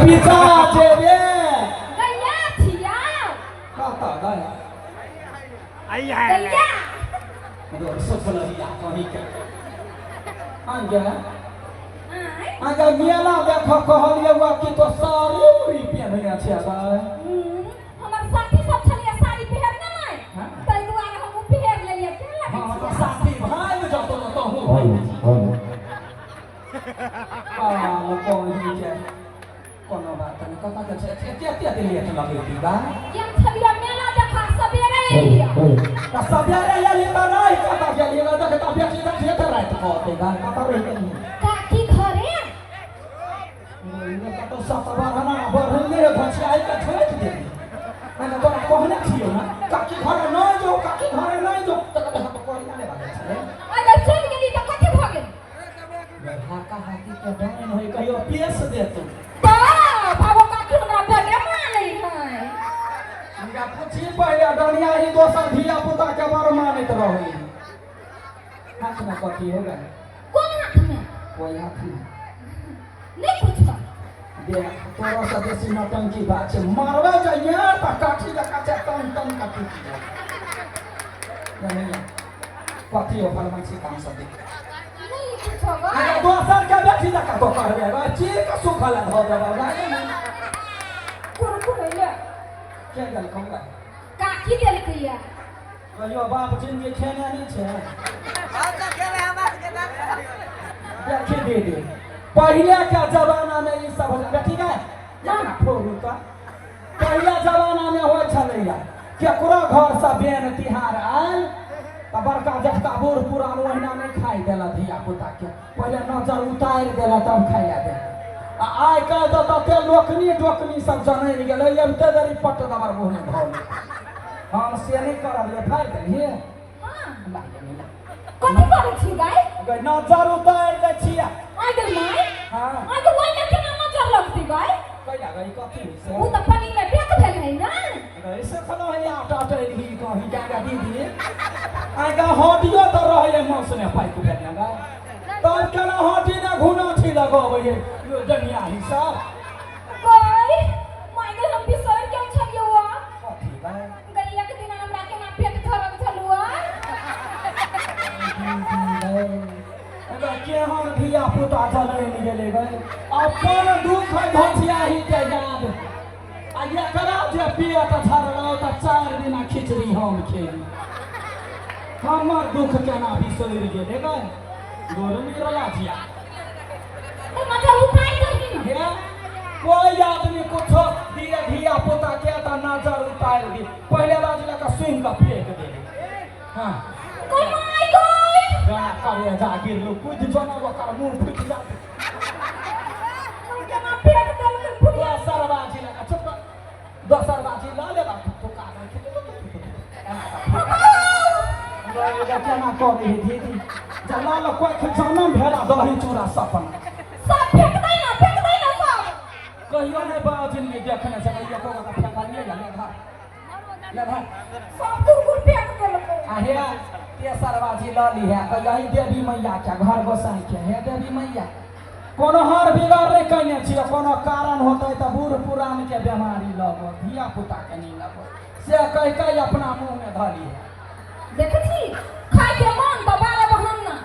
पिता जेबे गैया छिया कतऽ गया गैया सुखलहिया कहीं के आन गया आँय अगर मेला देख कहलियै हुआ कि तो साड़ी उड़ी पेन्हने छै भाई। हमर साथी सब छलियै साड़ी पहिरने नहि हाँ। ताहि दुआरे हम ओ पहिर लेलियै केहन लागै हाँ छै तऽ साथी भागि जतौ ने तहूँ बाल कहीं के कोनो बात नहि कतऽ के छै एते एते एते लेट लगेती बा गेल छलियै मेला देखा सबेरे एलियै तऽ सबेरे एली तऽ रहि कतऽ गेली देख तऽ बेटी देखिए तऽ राति कऽ अतै बा कतऽ रहि गेली काकी घरे कतौ सत बढ़ना बढ़ले घचियाइ के ठोकि देली मैंने तोरा कहने छियौ ना काकी घरे नहि जो काकी घरे नहि जो तऽ कहते हम करिया नहि बाजै छलै अगर चलि गेली तऽ कथी भऽ गेल हाका हाकी के डाइन होय कहियो पेश देतौ तऽ भागो काकी हमरा बड़े मानै है हमरा पूछी पहिले डनिया ही दोसर धिया पुता के बड़ मानैत रहै हाथ में कथी हो गए कोन हाथ में कोई हाथ में नहि पूछब देख तोरा से बेसी नौटंकी बात छै मारबै जाइए तऽ काठी जकाँ छै तन तन का टूटि जाए कथी हो फलमासी काम सब देख नहीं पूछब अगर दोसर के बेटी जकाँ तो करबै रे चीर के सुखल धऽ देबै रे कुरकुर ले के देलकौ रे काकी देलकैया कहियो बाप जिंदगी खेने नहि छै देखी दीदी पहिले के जमाना में ई सब होइ बेटी गए ना फोड़ू तऽ पहिले जमाना में होइ छलैया केकरो घरसँ बेन तिहार आयल तऽ बड़का जेठका बूढ़ पुरान ओहिना नहि खाइ देलक धिया पुताके पहिले नजर उतारि देलक तब खाइ लए देलक आ आइ काल्हि तऽ तते लोकनी डोकनी सब जनमि गेलै अबिते देरी पट दबर मुँहमे धऽ लेत। हम से नहि करब रे फाड़ि देलियै हाँ ला गे, ला। कथी करै छी गाय गै, नजर उतारि दै छियै आइ गे माय हाँ आइ गे ओहिमे केना नजर लगतै गाय कैला गै कथी होइ से ओ तऽ पानी मे बेक भेल है ना गै से खनो है आटा टैल ही कहीं जा गे दीदी आइ गे हड्डियो तऽ रहै मांस ने पाइक भेल ने गै तब केना हड्डी ने घुना छी लगबै है यो डनिया ही सब गाय माय गे हम बिसरि गेल छलियौ कथी गै गैया के दिना हमरा केना पेट धरल छलुआ केहन धिया पुता चलनि गेलै गै अपन दुख घोचियाही के याद आ एकरा जे पेट झरलौ तऽ 4 दिना खिचड़ी हम खेली हमर दुख केना बिसरि गेलै गै गोर मिरला जिया तऽ मतलब उपाय करही ने हे कोई आदमी कुछो दिए धिया पुता के तऽ नजर उतारि दी पहिले बाजी लऽ कऽ सुनि कऽ फेंक दे हाँ कोई माय कोई गया करे जा गिरलू कूद जो ना ओकर मुंह फूटि जात केना फेंक देलकै बुढ़िया दोसर बाजी लऽ कऽ चुप कर। दोसर बाजी लऽ लेबा थुका केना करै है दीदी जला लऽ कोइ जनम भेला दही चूड़ा सपना सब फेंक दै ना फेंक दै ना सब कहियो नहि बाबा जिंदगी देखने से कहियो को को फेंकलिए या ले घर ले घर सब कुरकुर फेंक देलकै आ हे तेसर बाजी लऽ ली है तऽ यही देवी मैया के घर गोसाई के हे देवी मैया कोनो हर बिगड़ नहि कयने छियै कोनो कारण होतै तऽ बूढ़ पुरान के बेमारी लगो धिया पुता के नहि लगो से कहि कहि अपना मुँह में धऽ ली है देखै छी खाय के मन तऽ बारह बहाना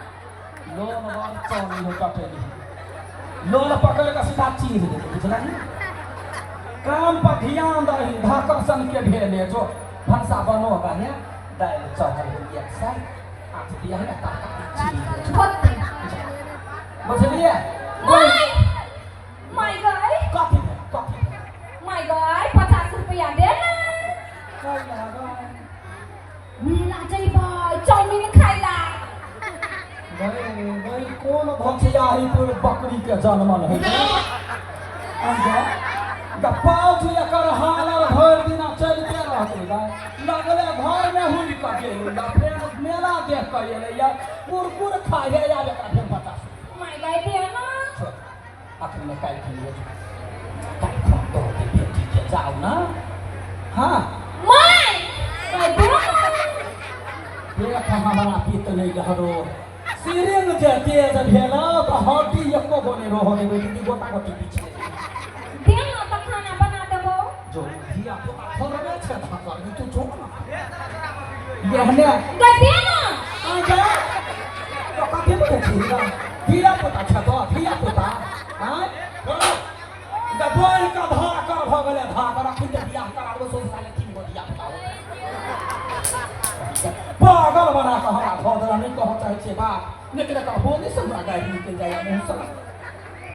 लोल बड़ चल हो कटेली लोल पकड़ कऽ सीधा चीर देतै बुझलही काम पर ध्यान दही धाकर्षण के भेले जो भनसा बनोगा है दालि चढ़ल है एक साइड आँच दिया है तरकारी चीर दे। होतै बुझलियै माय माय गाय कथी भेल कथी भेल माय गाय 50 रुपया दे ना कैला गै? मेला जइबै चाउमीन खाइला गै गै कोन भचियाही तोर बकरी के जनमल है गै ग पाउच एकर हालर भरि दिना चलिते रहतै गै लगले घर में हुलि कऽ गेलै ग फेर मेला देख कऽ एलै या कुरकुर खाइ है आब एकरा फेर 50 माय गाय दे ना छोड़ अखन में काल्हि खन रोज काल्हि खन दऽ दे बेटी के जाउ ना हाँ माय माय दे ना देख हमरा पित नहि लहरो सिरिंग जे तेज भेल तऽ हड्डी एको गो नहि रहऽ देबै दीदी गोटा गोटी पीछे दे ना पुता थोड़बे छै धकर तू जो ना एहने गदे ना आ जा तो कथी बोलै छी धिया पुता छै तो धिया पुता आँय तऽ बोल कऽ धाकर भऽ गेलै धाकर अखन तऽ बियाह कराबो सोच साले तीन गो धिया पुता हो पागल बना कऽ हमरा धऽ देला नहि कहऽ चाहै छियै बात लेकिन एकर बोली से हमरा गारि निकलि जाइए मुँहसँ।